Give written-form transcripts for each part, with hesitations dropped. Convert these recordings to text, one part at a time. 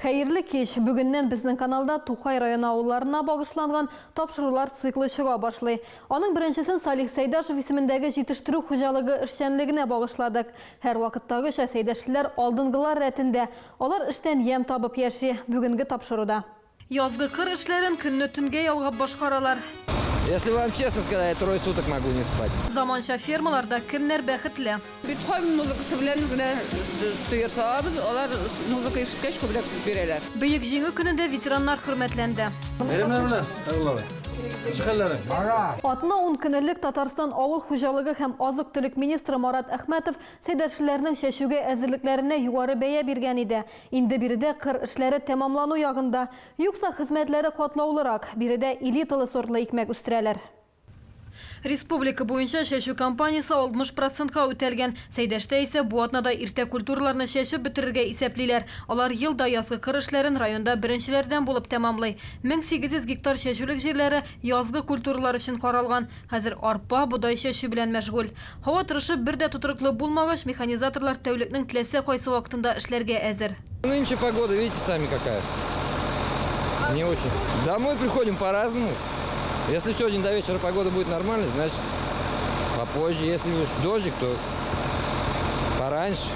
Хәерле кич! Бүгеннән безнең каналда Тукай районы авылларына багышланган тапшырулар циклы чыга башлый. Аның беренчесен Салих Сәйдашев исемендәге җитештерү хуҗалыгы эшчәнлегенә багышладык. Һәрвакыттагыча, сәйдәшлеләр алдынгылар рәтендә. Алар эштән ямь табып яши. Бүгенге тапшыруда. Язгы кыр эшләрен көнне төнгә ялгап башкаралар. Если вам честно сказать, я трое суток могу не спать. Заманча фермаларда кемнәр бәхетле? Бетховен музыкасы белән генә сыер савабыз, алар музыка ишеткәч күбрәк сөт бирәләр. Бөек Җиңү көнендә ветераннар хөрмәтләнде. Бәйрәмнәр белән, Хәйрулла абый. Ничек хәлләрең? Атна-ун көн элек Татарстан авыл хуҗалыгы һәм азык-төлек министры Марат Әхмәтов сәйдәшлеләрнең чәчүгә әзерлекләренә югары бәя биргән иде. Инде биредә кыр эшләре тәмамлану ягында. Юкса, хезмәтләре катлаулырак. Биредә элиталы сортлы икмәк үстерәләр. Республика буенча чәчү кампаниясе 60 процентка үтәлгән. Сәйдәштә исә бу атнада иртә культураларны чәчеп бетерергә исәплиләр. Алар ел да язгы кыр эшләрен районда беренчеләрдән булып тәмамлый. 1800 гектар чәчүлек җирләре язгы культуралар өчен каралган. Хәзер арпа, бодай чәчү белән мәшгуль. Һава торышы бер дә тотрыклы булмагач, механизаторлар тәүлекнең теләсә кайсы вакытында эшләргә әзер. Нынче погода, видите сами какая. Не очень. Домой приходим по-разному. Если сегодня до вечера погода будет нормальной, значит попозже. Если уж дождик, то пораньше.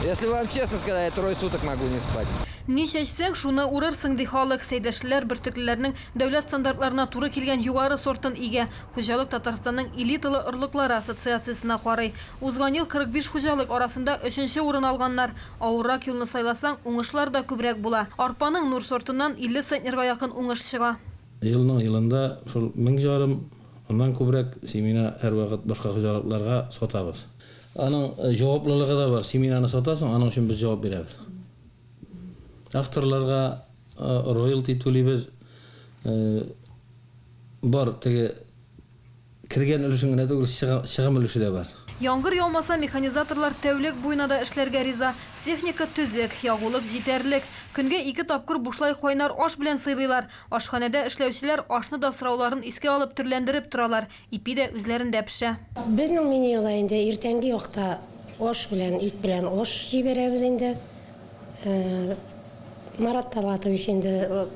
Если вам честно сказать, я трое суток могу не спать. Ни чәчсәң, шуны урырсың, ди халык. Сәйдәшлеләр бөртеклеләрнең дәүләт стандартларына туры килгән югары сортын игә. Хуҗалык Татарстанның элиталы орлыклары ассоциациясенә карый. Узган ел 45 хуҗалык арасында өченче урын алганнар. Авыррак юлны сайласаң, уңышлар да күбрәк була. Арпаның Нур сортыннан 50 центнерга якын уңыш чыга. Елның елында шул 1500, аннан күбрәк семена һәрвакыт башка хуҗалыкларга сатабыз. Аның җаваплылыгы да бар, семенаны сатасың, аның өчен без җавап бирәбез. Авторларга роялти түлибез, бар теге Кергән өлешен генә түгел, чыгым өлеше дә бар. Яңгыр яумаса, механизаторлар тәүлек буена да эшләргә риза. Техника төзек, ягулык җитәрлек. Көнгә ике тапкыр бушлай кайнар аш белән сыйлыйлар. Ашханәдә эшләүчеләр ашны да сорауларын искә алып төрләндереп торалар. Ипи дә үзләрендә пешә. Безнең менюда инде иртәнге якта аш белән, ит белән аш җибәрәбез инде. Марат Талгатович инде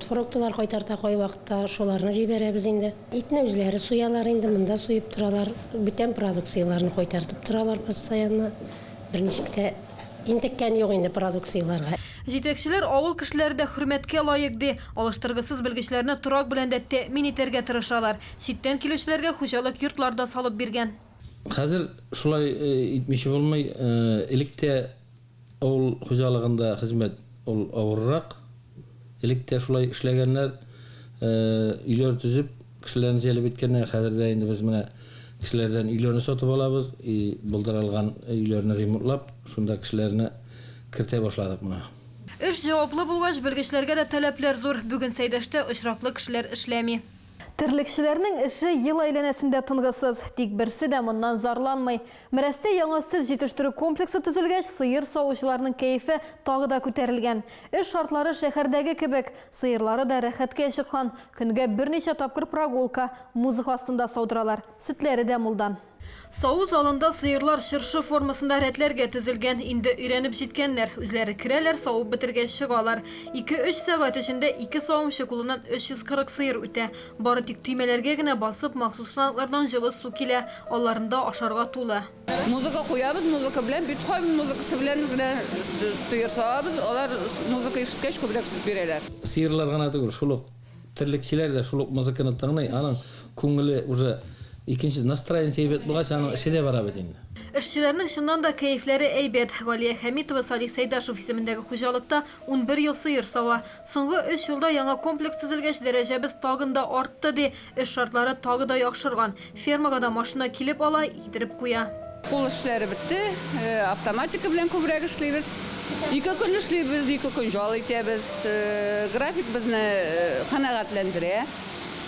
фруктылар кайтарта кайвакытта, шуларны җибәрәбез инде. Итне үзләре суялар инде, монда суеп торалар. Бүтән продукцияләрне кайтартып торалар постоянно. Берничек тә интеккән юк инде продукцияләргә. Җитәкчеләр авыл кешеләре дә хөрмәткә лаек, ди. Алыштыргысыз белгечләрне торак белән дә тәэмин итәргә тырышалар. Читтән килүчеләргә хуҗалык йортлар да салып биргән. Хәзер шулай итмичә булмый. Элек тә Авыл хуҗалыгында хезмәт ул авыррак. Элек тә шулай эшләгәннәр, өйләр төзеп, кешеләрне җәлеп иткәннәр. Хәзер дә инде без менә кешеләрдән өйләрне сатып алабыз и булдыралган өйләрне ремонтлап, шунда кешеләрне кертә башладык менә. Эш җаваплы булгач, белгечләргә дә таләпләр зур. Бүген Сәйдәштә очраклы кешеләр эшләми. Терлекчеләрнең эше ел әйләнәсендә тынгысыз. Тик берсе дә моннан зарланмый. Мерәстә яңа сөт җитештерү комплексы төзелгәч, сыер савучыларның кәефе тагы да күтәрелгән. Эш шартлары шәһәрдәге кебек. Сыерлары да рәхәткә чыккан. Көнгә берничә тапкыр прогулка, музыка астында саудыралар. Сөтләре дә мулдан. Саву залында сыерлар чыршы формасында рәтләргә төзелгән. Инде өйрәнеп җиткәннәр. Үзләре керәләр, савып бетергәч чыгалар. Ике-өч сәгать эчендә ике савымчы кулыннан 340 сыер үтә. Бары тик төймәләргә генә басып, махсус шланглардан җылы су килә. Алларында ашарга тулы. Музыка куябыз, музыка белән, Бетховен музыкасы белән генә сыер савабыз. Алар музыка ишеткәч күбрәк сөт бирәләр. Сыерлар гына түгел, шул ук Терлекчеләр дә шул ук музыканы тыңлый, аның күңеле уже икенче, настроениесе әйбәт булгач, аның эше дә бара бит инде. Эшчеләрнең чыннан да кәефләре әйбәт. Галия Хәмитова Салих Сәйдашев исемендәге хуҗалыкта 11 ел сыер сава. Соңгы өч елда яңа комплекс төзелгәч, дәрәҗәбез тагын да артты, ди. Эш шартлары тагы да яхшырган. Фермага да машина килеп ала, китереп куя. Кул эшләре бетте, автоматика белән күбрәк эшлибез. Ике көн эшлибез, ике көн ял итәбез. График безне канәгатьләндерә.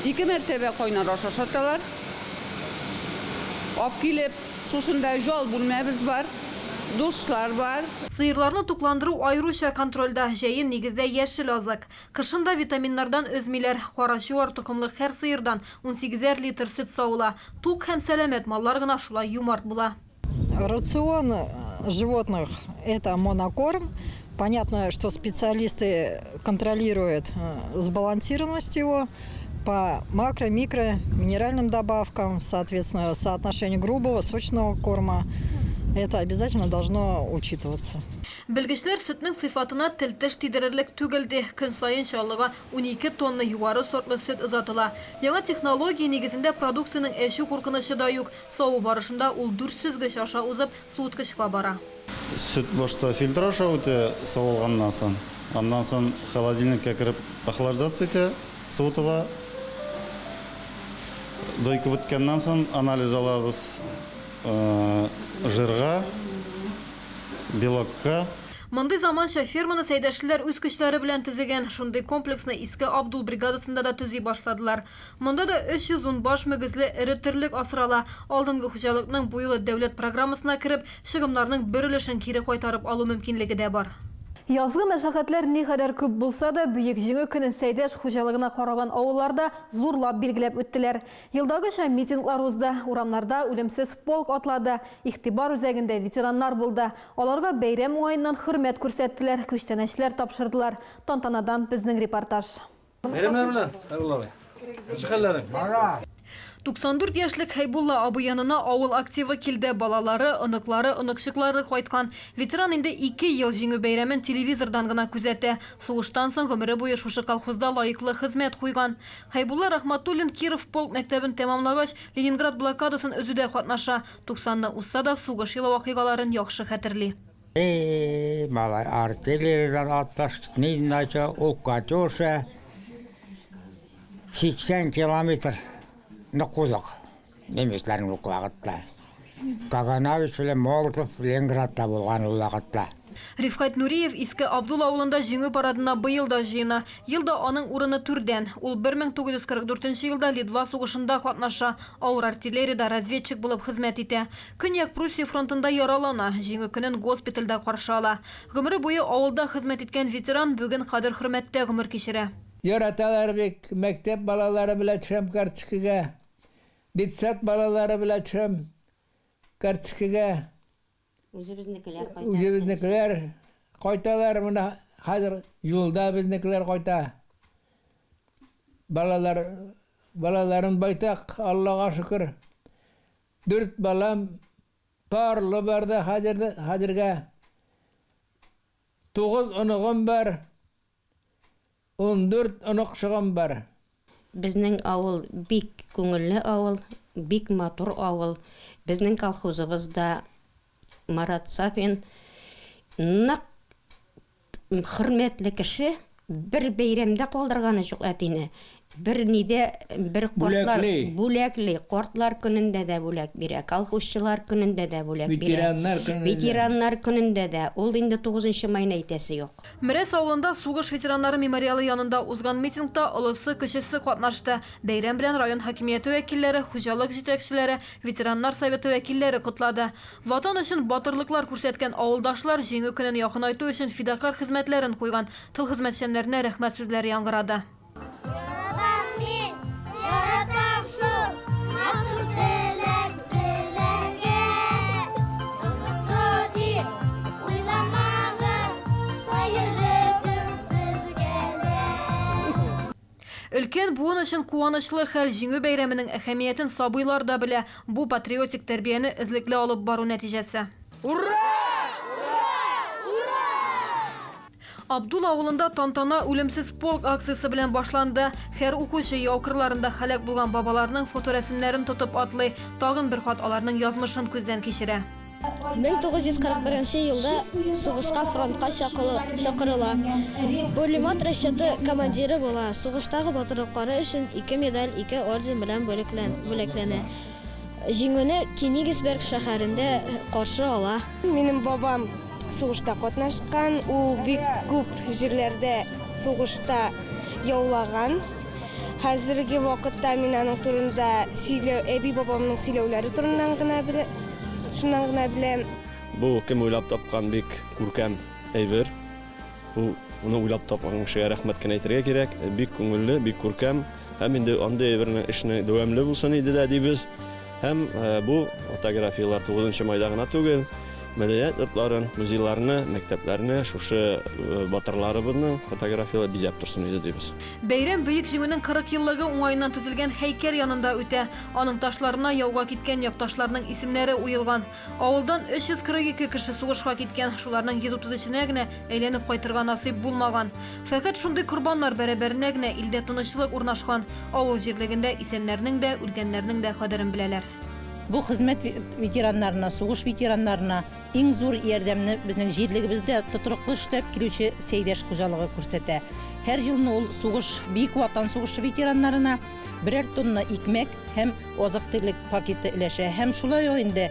Ике мәртәбә кайнар аш ашаталар. Ап килеп, шушында ял бүлмәбез бар, душлар бар. Сыерларны тукландыру аеруча контрольдә. Җәен, нигездә, яшел азык. Кышын да витаминнардан өзмиләр. Кара чуар токымлы һәр сыердан унсигезәр литр сөт савыла. Тук һәм сәламәт маллар гына шулай юмарт була. Рацион животных, это монокорм. Понятно, что специалисты контролируют сбалансированность его по макро, микро, минеральным добавкам, соответственно, соотношение грубого, сочного корма. Это обязательно должно учитываться. Белгечләр сөтнең сыйфатына тел-теш тидерерлек түгел ди. Көн саен Чаллыга 12 тонна югары сортлы сөт озатыла. Яңа технология нигезендә продукциянең әчү куркынычы да юк. Саву барышында ул дүрт сөзгеч аша узып, суыткычка бара. Сөт башта фильтр аша үтә савылганнан соң. Аннан соң холодильникка кереп охлаждаться итә, суытыла. Дойка беткәннән соң анализ алабыз жирга, белокка. Мондый заманча ферманы сәйдәшлеләр үз көчләре белән төзегән. Шундый комплексны Иске Абдул бригадасында да төзи башладылар. Монда да 310 баш мөгезле эре терлек асрала. Алдынгы хуҗалыкның бу юлы дәүләт программасына кереп, чыгымнарның бер өлешен кире кайтарып алу мөмкинлеге дә бар. Язгы мәшәкатьләр никадәр күп булса да, Бөек Җиңү көнен Сәйдәш хуҗалыгына караган авылларда зурлап билгеләп үттеләр. Елдагыча митинглар узды, урамнарда үлемсез полк атлады, игътибар үзәгендә ветераннар булды. Аларга бәйрәм уңаеннан хөрмәт күрсәттеләр, күчтәнәчләр тапшырдылар. Тантанадан безнең репортаж. Бәйрәмнәр белән, Хәйрулла абый. Ничек хәлләрең? Бара. 94 яшьлек Хәйбулла абый янына авыл активы килде. Балалары, оныклары, оныкчыклары кайткан. Ветеран инде ике ел Җиңү бәйрәмен телевизордан гына күзәтә. Сугыштан соң гомере буе шушы колхозда лаеклы хезмәт куйган. Хәйбулла Рахматуллин Киров полк мәктәбен тәмамлагач, Ленинград блокадасын өзүдә катнаша. Туксанны узса да, сугыш елы вакыйгаларын яхшы хәтерли. Эй, малай, артиллериядән атлаш, ни нача, ул Катюша 80 километр ны кудык. Немецларның ул вакытта. Каганович белән Молотов Ленинградта булган ул вакытта. Рифкать Нуриев Иске Абдул авылында Җиңү парадына быел да җыена. Ел да аның урыны түрдән. Ул 1944 елда Литва сугышында катнаша. Авыр артиллериядә разведчик булып хезмәт итә. Көньяк Пруссия фронтында яралана, Җиңү көнен госпитальдә каршы ала. Гомере буе авылда хезмәт иткән ветеран бүген кадер-хөрмәттә гомер кичерә. Яраталар бик, мәктәп балалары белән төшәм карточкага, детсад балалары белән төшәм карточкага. Үзебезнекеләр кайта. Үзебезнекеләр кайталар, менә хәзер юлда безнекеләр кайта. Балалар, балаларым байтак, Аллага шөкер. Дүрт балам парлы бар да хәзер, хәзергә. Тугыз оныгым бар. 14 оныкчыгым бар. Безнең авыл бик күңелле авыл, бик матур авыл. Безнең колхозыбызда Марат Сафин нык хөрмәтле кеше, бер бәйрәмдә калдырганы юк әтине. Бер нидә, бер картлар Бүләкли. бүләкли, картлар көнендә дә бүләк бирә, колхозчылар көнендә дә бүләк бирә. Ветераннар көнендә. Ветераннар көнендә дә. Ул инде 9 майны әйтәсе юк. Мерәс авылында сугыш ветераннары мемориалы янында узган митингта олысы-кечесе катнашты. Бәйрәм белән район хакимияте вәкилләре, хуҗалык җитәкчеләре, ветераннар советы вәкилләре котлады. Ватан өчен батырлыклар күрсәткән авылдашлар Җиңү көнен якынайту өчен фидакарь хезмәтләрен куйган тыл хезмәтчәннәренә рәхмәт сүзләре яңгырады. Яратам мин, яратам шул матур теләк теләргә. Онытты дип уйламагыз, хәерле көн сезгә дә. Өлкән буын өчен куанычлы хәл Җиңү бәйрәменең әһәмиятен сабыйлар да белә. Бу патриотик тәрбияне эзлекле алып бару нәтиҗәсе. Ура! Ура! Абдул авылында тантана үлемсез полк акциясе белән башланды. Һәр укучы яу кырларында һәлак булган бабаларының фоторәсемнәрен тотып атлый. Тагын бер кат аларның язмышын күздән кичерә. 1941 елда сугышка фронтка чакырыла. Пулемет расчеты командиры була. Сугыштагы батырлыклары өчен ике медаль, ике орден белән бүләкләнә. Җиңүне Кенигсберг шәһәрендә каршы ала. Минем бабам сугышта катнашкан, ул бик күп җирләрдә сугышта яулаган. Хәзерге вакытта мин аның турында сөйләү, әби бабамның сөйләүләре турыннан гына белә, шуннан гына беләм. Бу кем уйлап тапкан бик күркәм әйбер. Бу моны уйлап тапкан кешегә рәхмәт кенә әйтергә кирәк. Бик күңелле, бик күркәм. Һәм инде андый әйбернең эшне дәвамлы булсын иде дә дибез. Һәм бу фотографияләр 9 майда гына түгел, мәдәният йортларын, музейларны, мәктәпләрне шушы батырларыбызның фотографияләре бизәп торсын иде дибез. Бәйрәм Бөек Җиңүнең 40 еллыгы уңаеннан төзелгән һәйкәл янында үтә. Аның ташларына яуга киткән якташларның исемнәре уелган. Авылдан 342 кеше сугышка киткән, шуларның 133-енә генә әйләнеп кайтырга насыйп булмаган. Фәкать шундый корбаннар бәрабәренә генә илдә тынычлык урнашкан. Авыл җирлегендә исәннәрнең дә, үлгәннәрнең дә кадерен беләләр. Бу хезмәт ветераннарына, сугыш ветераннарына иң зур ярдәмне безнең җирлегебездә тотрыклы эшләп килүче Сәйдәш хуҗалыгы күрсәтә. Һәр елны ул сугыш, Бөек Ватан сугышы ветераннарына берәр тонна икмәк һәм азык-төлек пакеты өләшә һәм шулай ук инде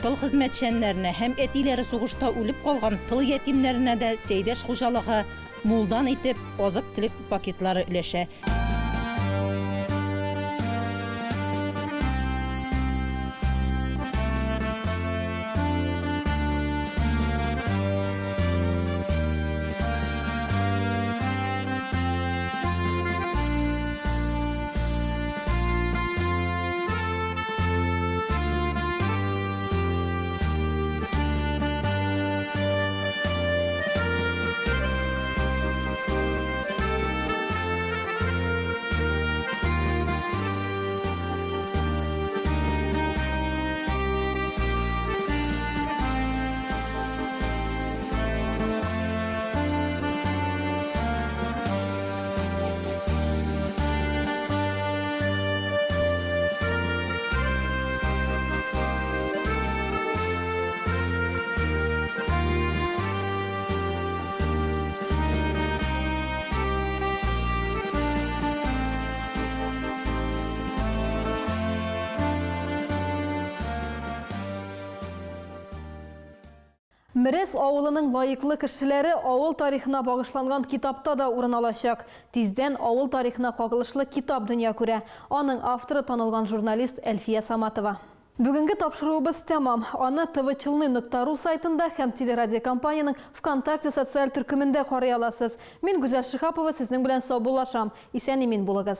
тыл хезмәтчәннәренә һәм әтиләре сугышта үлеп калган тыл ятимнәренә дә Сәйдәш хуҗалыгы мулдан итеп азык-төлек пакетлары өләшә. Мерәс авылының лаеклы кешеләре авыл тарихына багышланган китапта да урын алачак. Тиздән авыл тарихына кагылышлы китап дөнья күрә. Аның авторы танылган журналист Әлфия Саматова. Бүгенге тапшыруыбыз тәмам. Аны tvchelny.ru сайтында һәм телерадиокомпаниянең ВКонтакте социаль төркемендә карый аласыз. Мин Гүзәл Шиһапова сезнең белән саубуллашам. Исән-имин булыгыз.